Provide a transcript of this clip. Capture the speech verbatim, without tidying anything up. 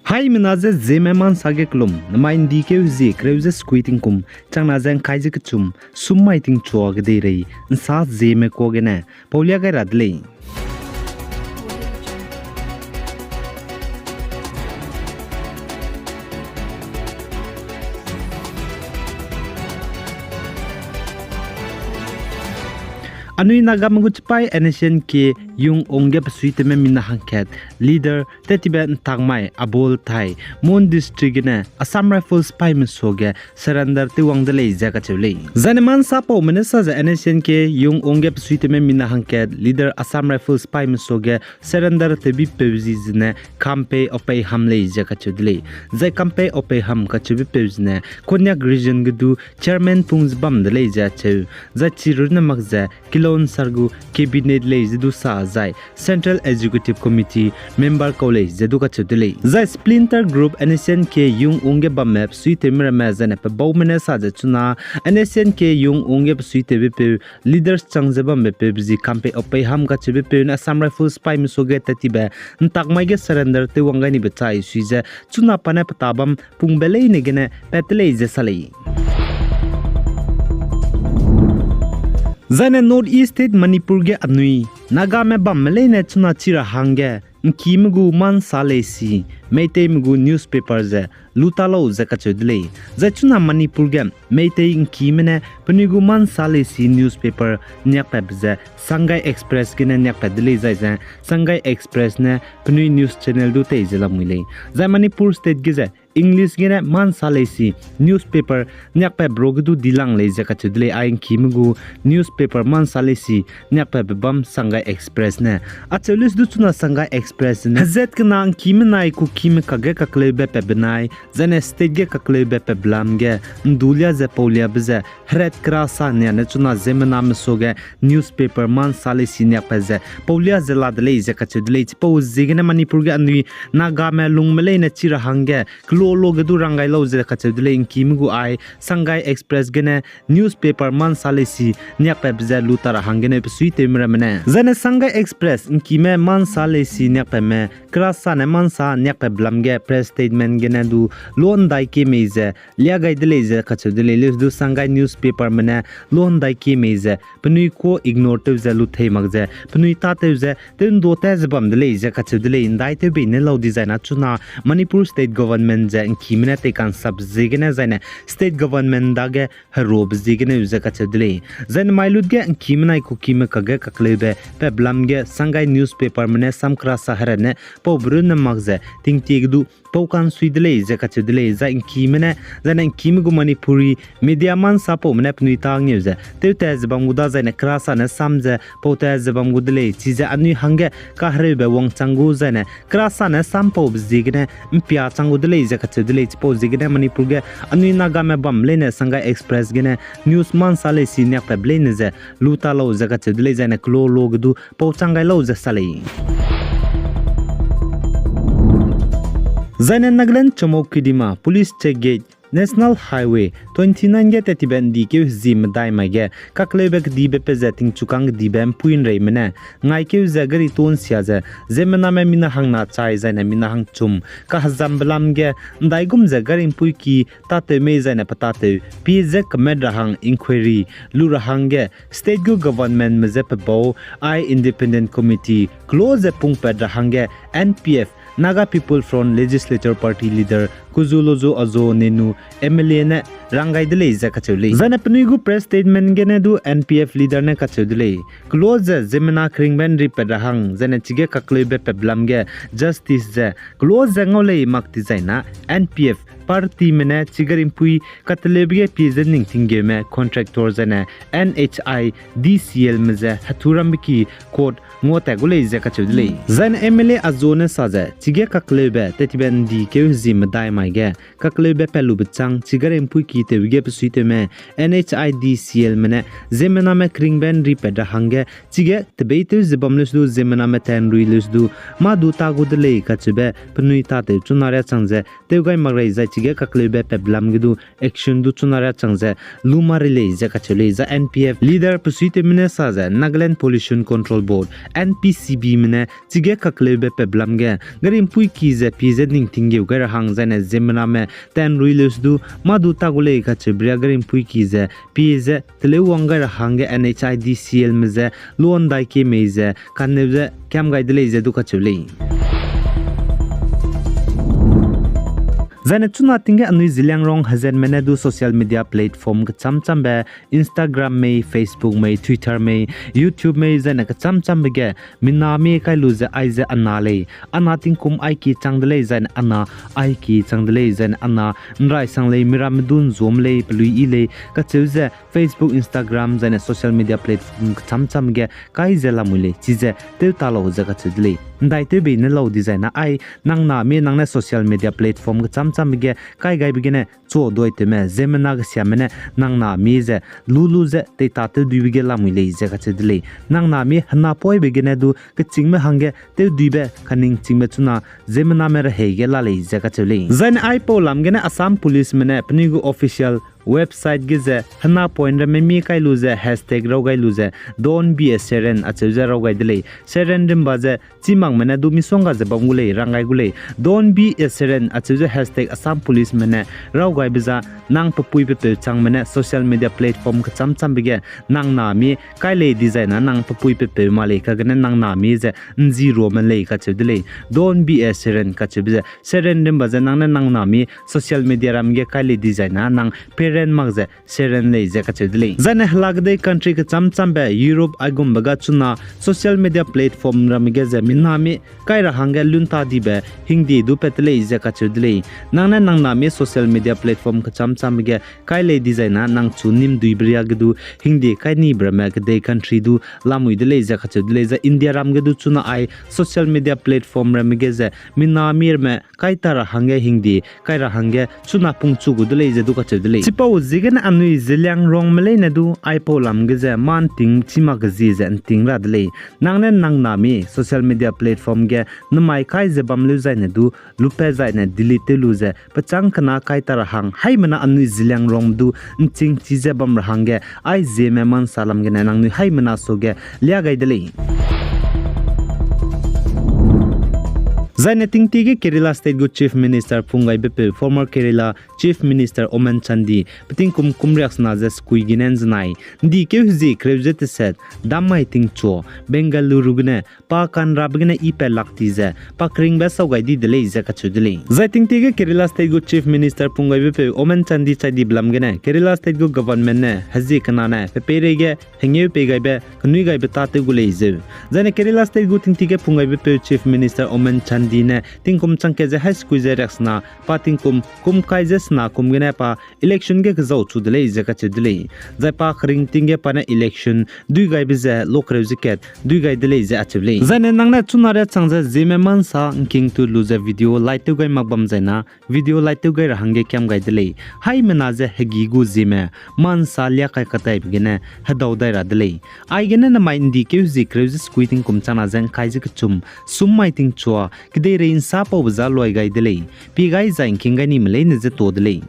Haimena ze Zeme Mansa ge kelum, namai ’ndi keu hezie kereu ze sekui tingkum, changna ze ’ngkai ze kechum, sum mai tingchua kedeirei, ’nsa Zeme kuâ gene paulia gai ra de lei. Anui Nagame gu chipai N S C N-K Yung Ong ge besuitewme mina hangkat, leader tettibe ’ntak mai Abol Thai, Mon District gene Assam Rifles sipaime suage surrender tewwang de lei ze kacheu lei. Zaine Mansa paume ne sa ze N S C N-K Yung Ong ge besuitewme mina hangkat, leader Assam Rifles sipaime suage surrender tewbipeu zi zene Kampe Opeiham lei ze kacheu de lei. Zai Kampe Opeiham kacheubepeu zene Konyak region ge du chairman pung ze bam de lei ze acheu. Zai chirunne mak ze Kilonser gu cabinet lei ze du sa zai Central Executive Committee member kau lei ze du kacheu de lei. Zai splinter group N S C N-K Yung Ong ge bamme besuitewme ramme zaine pebaume ne sa ze chuna N S C N-K Yung Ong ge besuitewbepeu leaders chang ze bambepeu be zi Kampe Opeiham kacheubepeu ne Assam Rifles sipaime suage tettibe ’ntak mai ge surrender tewwang gai nibe chai sui ze chuna pa ne peta bam pungbe leine gene pat de lei ze sa lei. Zaine North East State Manipur ge anui Nagame bamme leine chuna chi ra hangge ’ngkime gu Mansa Leisi, Meiteime gu newspaper ze lu ta lau ze kacheu de lei. Zai chuna Manipur ge Meitei ’ngkime ne penui gu Mansa Leisi newspaper niakpatbe ze Sangai Express gene niakpat de lei zai ze Sangai Express ne penui news channel du tei ze lamui lei. Zai Manipur State ge ze English gene Mansa Leisi newspaper niakpatbe ro ge du dilang lei ze kacheu de lei. Ai ’ngkime gu newspaper Mansa Leisi niakpatbe bam Sangai Express ne. Acheu lei du chuna Sangai Express ne hezat kena ’ngkime nai kukime kakge kakleube pat benai, zaine state ge kakleube pat belam ge ’ndulia ze pauliabe ze heret kera sa nia ne chuna ziemmename suage newspaper Mansa Leisi niakpat ze paulia ze la de lei ze kacheu de lei. Chipau ziegene Manipur ge anui Nagame lungme leine chi ra hangge kelolo ge du rang gai lau ze kacheu de lei. ’Ngkime gu ai Sangai Express gene newspaper Mansa Leisi niakpatbe ze lu ta ra hanggene besuitewme ramme ne. Zaine Sangai Express ’ngkime Mansa Leisi niakpatme kera sa ne Mansa niakpat belam ge press statement gene du lu ’ndai kie mei ze lia gai de lei ze kacheu de lei. Leu du Sangai newspaperme ne lu ’ndai kie mei ze penui kuâ ignore tew ze lu thei mak ze penui tâtew ze tew ’ndu ta ze bam de lei ze kacheu de lei. ’Ndai tew bei ne lau dizai na chuna Manipur State Government ze ’ngkime ne teikan sap ziegene zaine State Government dage herobe ziegene u ze kacheu de lei. Zaine mailut ge ’ngkime nai kukime kakge kakleube pat belam ge Sangai newspaperme ne sam kera sa hera ne paube runne mak ze tingtie ge du pau kansui de lei ze kacheu de lei. Zai ’ngkime ne, zaine ’ngkime gu Manipuri media Mansa paume ne penui tâ ngeu ze tew ta ze bam gu da zaine kera sa ne sam ze pau ta ze bam gu de lei. Chize anui hangge kahereube wangchang gu zaine kera sa ne sam paube ziegene ’mpia chang gu de lei ze kacheu de lei. Chipau ziegene Manipur ge anui Nagame bam leine Sangai Express gene news Mansa Leisi niakpatbe leine ze lu ta lau ze kacheu de lei, zaine kelolo ge du pau chang gai lau ze sa lei. Zaine Nagaland Chomou Kidima Police Check Gate, National Highway twenty nine ge tettibe ’ndi keu hezie medai mai ge kakleube kedibe pe ze tingchukâng kedibe ’mpuinreime ne ngaikeu ze gari tun sia ze ziemmename mina hangna chai zaine mina hangchum kahezambe lam ge ’ndaigum ze gari ’mpuiki tâtew mei zaine petâtew pie ze kemet ra hang inquiry lu ra hangge state gu governmentme je pebau ai independent committee kelo ze pungpat ra hangge N P F, Naga People Front Legislature Party leader Kuzu Lozu Azo Nenu M L A ne rang gai de lei ze kacheu lei. Zaine penui gu press statement gene du N P F leader ne kacheu de lei. Kelo ze ziemmena keringbe ’nripat ra hang, zaine chige kakleube peblam ge justice ze kelo ze ngau lei mak dizai na N P F partyme ne chige ringpui kateleube ge pie ze ning tinggeume contractor zaine N H I D C L me ze hethurambe ki court nguatat gu lei ze kacheu de lei. Zaine M L A Azo ne sa ze, chige kakleube tettibe ’ndi keu hezie medai mai ge kakleube pat lube chang chige ringpui ki tewbe ge besuitewme N H I D C L me ne ziemmename keringbe ’nripat ra hangge chige tebeitew ze bam leuse du ziemmename tanrui leuse du mâ du ta gu de lei kacheube penui tâtew chuna riâ chang ze tew gai mak rei zai chige kakleube pep lam ge du action du chuna ra chang ze lu ma ri lei ze kacheu lei. Zai N P F leader pesuitewme ne sa ze Nagaland Pollution Control Board, N P C Bme ne chige kakleube pep lam ge gari mpuiki ze pie ze ningting geu gai ra hang zaine ziemmename tanrui leuse du mâ du ta gu lei kacheube ria gari mpuiki ze pie ze teleu wang gai ra hangge N H I D C Lme ze luandai kie mei ze kaneu ze kiam gai de lei ze du kacheu lei. Zaine chuna ting ge anui Zeliangrong hezenme ne du social media platform kechâm châmbe, Instagram mei, Facebook mei, Twitter mei, YouTube mei, zaine kechâm châmbe ge mina mi kai lu ze aize ana lei, ana tingkum aiki chang de lei, zaine ana aiki chang de lei, zaine ana nrai sang lei, miramme du nzuam lei, pelui yi lei kacheu ze Facebook, Instagram zaine social media platform kechâm châmbe ge kai ze lamui lei, chize tew ta lau ze kacheu de lei. Ndaitew bei ne lau dizaine ai nang na mi nang ne social media platform kechâm châmbe ge kai gaibe gene chu duaitewme ziemmena kesiame ne nang na mi ze lu lu ze teitatew duibe ge lamui lei ze kacheu de lei. Nang na mi henapoibe gene du kechîngme hangge tewduibe kaningchingbe chuna ziemmename rehei ge la lei ze kacheu lei. Zaine aipau lam gene Assam Policeme ne penui gu official website ge ze henapoine ramme mi kai lu ze hashtag raw gai lu ze Don't be a Siren acheu ze raw gai de lei. Siren rimba ze chî makme ne du misongga ze bam gu lei, rang gai gu lei. Don't be a Siren acheu ze hashtag Assam Policeme ne raw gaibe za nang pe pui pe peu changme ne social media platform kechâm châmbe ge nang na mi kai lei dizaine nang pe pui pe peu ma lei kagene nang na mi ze nzi ruame lei kacheu de lei. Don't be a Siren kacheube ze Siren rimba ze nang ne nang na mi social media ram ge kai lei dizaine nang parent mak ze Siren lei ze kacheu de lei. Zaine hela kedei country kechâm châmbe Europe aigumbe ga chuna social media platform ramme ge ze mina mi kai ra hangge lun ta dibe hingdie du pat de lei ze kacheu de lei. Nang ne nang na mi social media platform kechâm châmbe ge kai lei dizaine nang chu nimduibe ria ge du hingdie kai nibe ramme kedei country du lamui de lei ze kacheu de lei. Zai India ram ge du chuna ai social media platform ramme ge ze mina mi ramme kai ta ra hangge hingdie kai ra hangge chuna pungchu gu de lei ze du kacheu de lei. Chipau ziegene anui Zeliangrongme leine du aipau lam ge ze mâ nting chî mak kezie ze nting ra de lei. Nang ne nang na mi social media platform ge nemai kai ze bam leu zaine du lupat zaine delete tew lu ze pechâng kena kai ta ra hang haimena anui Zeliangrongme du nching chi ze bam ra hangge ai Zeme mansa lam gene nangnui haimena suage lia gai de lei. Zaine tingtie ge Kerala State gu Chief Minister pung gaibepeu former Kerala Chief Minister Omen Chandi petingkum kum riaksena ze sekui gene nzenai ndikeu hezie kereu ze teset dam mai tingchua Bengaluru gene pa kanrabe gene ipat lak ti ze pa keringbe sau gai di de lei ze kacheu de lei. Zai tingtie ge Kerala State gu Chief Minister pung gaibepeu Omen Chandi chai dibe lam gene Kerala State gu government ne hezie kena ne pe peireige hengeu pei gaibe kenui gaibe tâtew gu lei zeu. Zaine Kerala State gu tingtie ge pung gaibepeu Chief Minister Omen Chandi ne tingkum changkat ze hai sekui ze riaksena pa tingkum kum kai ze sena kum gene pa election ge kezau chu de lei ze kacheu de lei. Zai pa keringting ge pa ne election dui gaibe ze lokreu ze kat dui gai de lei ze acheu lei. Zaine nang ne chuna riachang ze Zeme mansa ngking tu lu ze video like tew gai mak bam zaina video like tew gai ra hangge kiam gai de lei. Haimena ze hegî gu Zeme mansa lia kai kataibe gene hedau dai ra de lei. Aigene nemai ndikeu hezie kereu ze sekui tingkum changna ze ngkai ze kechum sum mai tingchua kedeirei nsa paube za luai gai de lei. Pie gai zai ngking gai nime leine ze ta de lei.